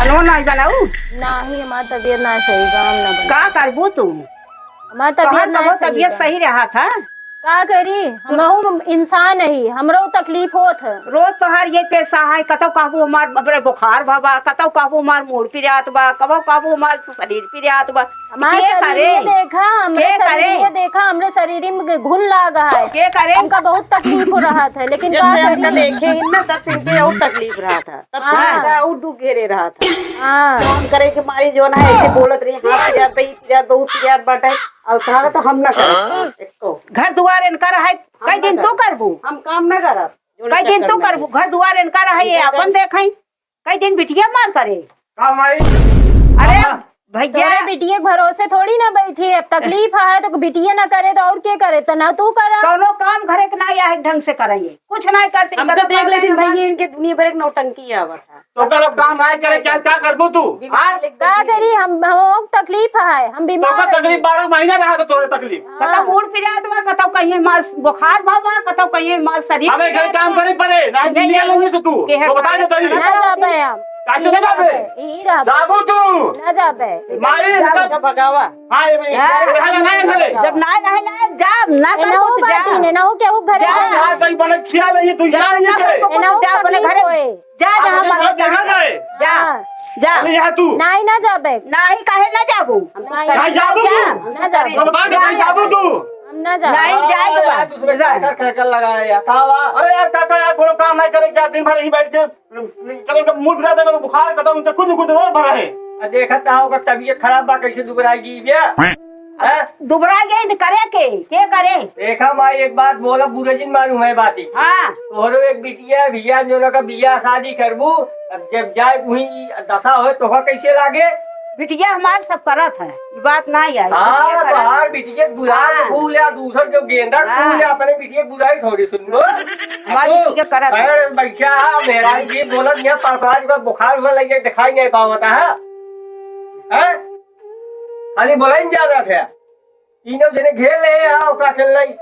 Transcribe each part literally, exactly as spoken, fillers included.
खानो नाहीं बनाऊ? नाहीं, हमार तबियत नाहीं सही बा, हम ना बनाई। का करबू तू? हमार तबियत तोहार नाहीं तबो सही तबियत बा। सही रहत है? का करी, हमहू इंसान ही, हमरो तकलीफ होत है। रोज तोहार ये पेशा है, कतौ कहबू हमार, हमरे बुखार भवा, कतौ कहबू हमार मूड़ पिरात बा, कबो कहबू हमार शरीर पिरात बा। हमार के शरीर करे? ये देखा, हमरे के शरीर करे? ये देखा, हमरे शरीर में घुन लागा है। के करे? हमका बहुत तकलीफ हो रहत है, लेकिन जब का से हमका करी? देखे ही ना, तब से इनके और तकलीफ रहत है, तब से हाँ। इनका और दुख घेरे रहत है। हाँ। काम करे के मारी जो ना ऐसे बोलत रही, "हाँ, पिरात बा, ई पिरात बा, ऊ पिरात बाटे," और कहा तो हम ना करब काम एको। घर दुआर इनकर है, हम कई ना दिन तू करब। करबू? हम काम ना करब। जोने कई दिन चक्कर तू में करबू? घर दुआर इनकर है, ये इनकर अपन देखाई। कई दिन बिटिया मार करे। का माई? अरे हाँ। भैया। तोरे बिटिया के भरोसे थोड़ी ना बैठी है, तकलीफ है तो बिटिया ना करे तो और के करे, तो ना तू करा। कौनो काम घरे के ना आए ढंग से करेंगे, कुछ ना करते, हमका कतौ देख लेती भैया, इनके दुनिया भर एक नौटंकी आवत है। तो कल अब काम आए करे, क्या, क्या करबू तू? हाँ? का करी हम, हम तकलीफ है, हम तो बीमार का तकलीफ हैं। बारह महीना रहा था तोरे तकलीफ। कतौ हाँ। मूड़ पिरात बा, कतौ कहिए मार बुखार भवा, कतौ कहिए मार शरीर हमें घर पिरात काम बा। करे पड़े, ना नहीं, दिया नहीं, लेंगे से तू। के तो बता दे तरी। ना जाबे हम। कैसे ना जाबे? यही रहबे। जाबू तू। ना जाबे। माई जा इनका बेटा भगावा। हाँ, ये भाई, हाँ। रहना नहीं घरे। जब ना रहे ना, जा, ना ए, कर नहु कुछ, जा। बाटी ने, नहु केहू घरे जा। जा। यहाँ कहीं बने खिया नहीं, तू जा, यहाँ नहीं ना करे। कर कुछ, ए, नहु जा अपने तकलीफ घरे। होए। जा, जा, हाँ, हमारे जा, जा, जा। जा। हाँ। जा। अरे यहाँ तू। नाहीं, ना जाबे। नाहीं, काहे ना जाबू? नाहीं। ना जाबू तू। जा। ना जाबे। तो बता दे, नाहीं जाबू तू। हम ना जाबे। नाहीं, जाए तो अरे यार, बा। दूसरे जा। का कर, कर, कर लगाया यार। का हुआ? अरे यार, काका यार, कोनो काम नहीं करे क्या? दिन भर यहीं बैठ के, करे का मूड फिरा देगा, बुखार कटा, उनका खुद, खुद रोज भरा है। आ, देखत ना हो, ओकर तबीयत खराब बा, कैसे दुबराई गई बे? हैं? दुबराई गई तो करे के, के करे? देखा माई, एक बात बोला, बुरे जिन मानू है बाती। हाँ। तोहरो एक बिटिया है, भैया, जो ना का बियाह शादी करबू, अब जब जाए वहीं दशा होए, तोहका कैसे लागे? बिटिया हमार सब करत है, ई बात ना आई। हाँ, बिटिया करत तोहार है। बिटिया के बुझाए के हाँ। फूल या दूसर के गेंदा के हाँ। फूल या अपने बिटिया के बुझाए थोड़ी सुनबो। हमार अब तो बिटिया करत है। खैर, बैठा है, मेरा ये बोलत, यहाँ पापराज का बुखार हुआ लगे, दिखाई नहीं पावता है। हैं? खाली बोला ही नहीं जाता था। तीनों जने घेर ले, आओ, का खेल रही?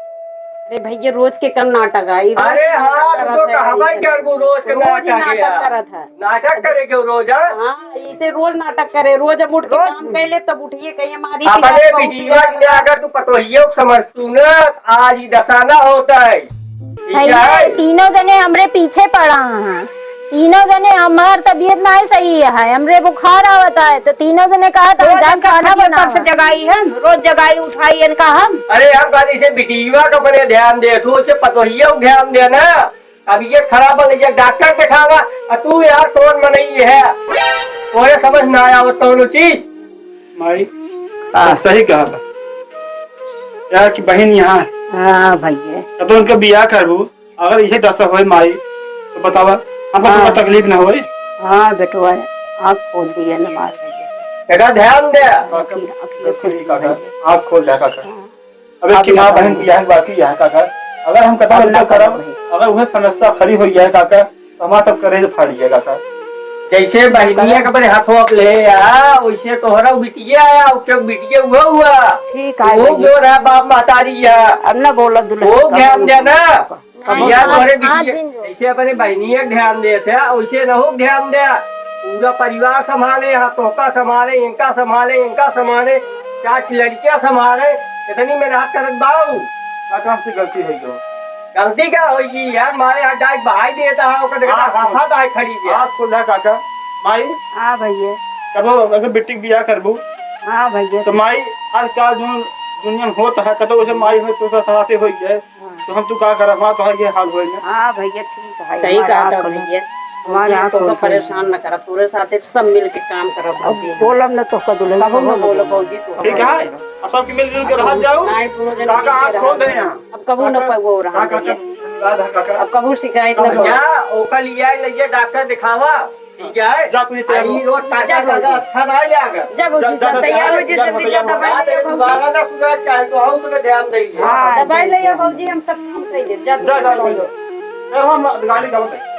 अरे भैया, रोज के कम नाटक आई, रोज अरे नाटक हाँ, तू करत तो है, कहबा ही ऐसे। करबू, रोज के रोज ही नाटक नाटक है। करत है। नाटक करे के रोज, हाँ? हाँ, इसे रोज नाटक करे, रोज अब उठ के रोज। काम कैले, तब उठिए कहिए, "मारी अपने पिरात बा, बिटिया उठिए।" के अगर तू पतोहियो के समझतू ना, तो आज ई दशा ना होता है। ठीक भैया, है? तीनों जने हमरे पीछे पड़ा हैं। तीनों जने, हमार तबीयत नाहीं सही है, हमरे बुखार आवत है, तो तीनों जने कहा था, रोज "जा इनका खाना खाली ऊपर से बनावा।" जगाई है, रोज जगाई उठाई इनका हम। अरे यार, बात इसे बिटिया का बड़े ध्यान दे, तू उसे पतोहिया को ध्यान दे ना। तबीयत खराब है, ले जा डॉक्टर दिखावा। और तू यार कौन मनई है, तोरे समझ ना आया वो कौनो चीज। माई, हाँ। सब सही कहा था यार कि बहिन यहाँ है। हाँ भैया। अब तो उनका बियाह करबू, अगर इहे दशा होए माई, तो बतावा, हमका हाँ। तुमका तकलीफ ना होए? हाँ बेटवा, आँख खोल दिया ना मार भैया। बेटा ध्यान दे। आँख, आँख, आँख, आँख खोल दे काका। हाँ। अब एक अब की माँ ना बहन करेंगे। बियाह बाकी है काका, अगर हम कतौ अब ना उनका करब, करेंगे। अगर उहे समस्या खड़ी होई है काका, तो हमारा सब करेज फाड़ जाए काका। जैसे बहिनिया के अपने हाथों आप ले आ, वैसे तोहरा बिटिया आया, ओके बिटिया हुआ हुआ। ठीक है वो भैया। जो रहा बाप महतारी है। अब ना बोला दुल्हन वो का ध्यान बोला। देना। कबो यार, ना। तोहरे हाँ, बिटिया जिन जो। जैसे अपने बहिनिया के ध्यान देत है, वैसे रहू के ध्यान दे। पूरा परिवार संभाले, हाँ, तोहका संभाले, इनका संभाले, इनका संभाले, चार ठे लड़कियां संभाले, इतनी मेहनत करत बाऊ। काका, हमसे गलती हो गई। गलती का होई यार, मारे हाथ डाइट बहाई देता है, ओकर देखता हाँ, हाफा दाई खड़ी गया। आँख खोल दे काका। माई। हाँ भैया। कबो अगर बिट्टी के बियाह करबू, हाँ भैया। तो माई, आजकल जो दुनिया में होता है, कतो उसे माई हो तो साथे हो गए। हाँ। तो हम तू का करब, हमार तो ये हाल होए ना। हाँ भैया, ठीक है, सही हमारा कहा था आपन, भैया। हमारा भौजी, आपन तोका सुन। परेशान न करब, तोरे साथे सब मिल के काम करब अब भौजी। बोलब न तो का दुल्हन कबो न कबो बोलो बोलब। भौजी, तू ठीक हमारे है, अब सबके मिलजुल के रह जाओ। नहीं, दोनों जने काका मिल के आँख खोल रहा। दे यहाँ। अब कबो न काका, पबो रहा काका, भैया। काका, काका। अब कबो शिकायत न अब करो। जा, ओका लिया ले जा डॉक्टर दिखावा। ठीक है? जा, तू ये तैयार हो। आई रोज ताजा जा, ताजा भौजी। अच्छा ना ले आगर। जा, भौजी, जा, जा, जा, तैयार हो, तैयार हो, जल्दी जा, तैयार हो। दवाई हाँ, ले, भौजी। दोबारा ना सुना चाहे, तो हम सुना ध्यान देंगे। हाँ, दवाई ले, भौजी, हम सब काम कर दे। जा, जा, जा, जा, भौजी। जा। यार, हम गाड़ी का बताइए।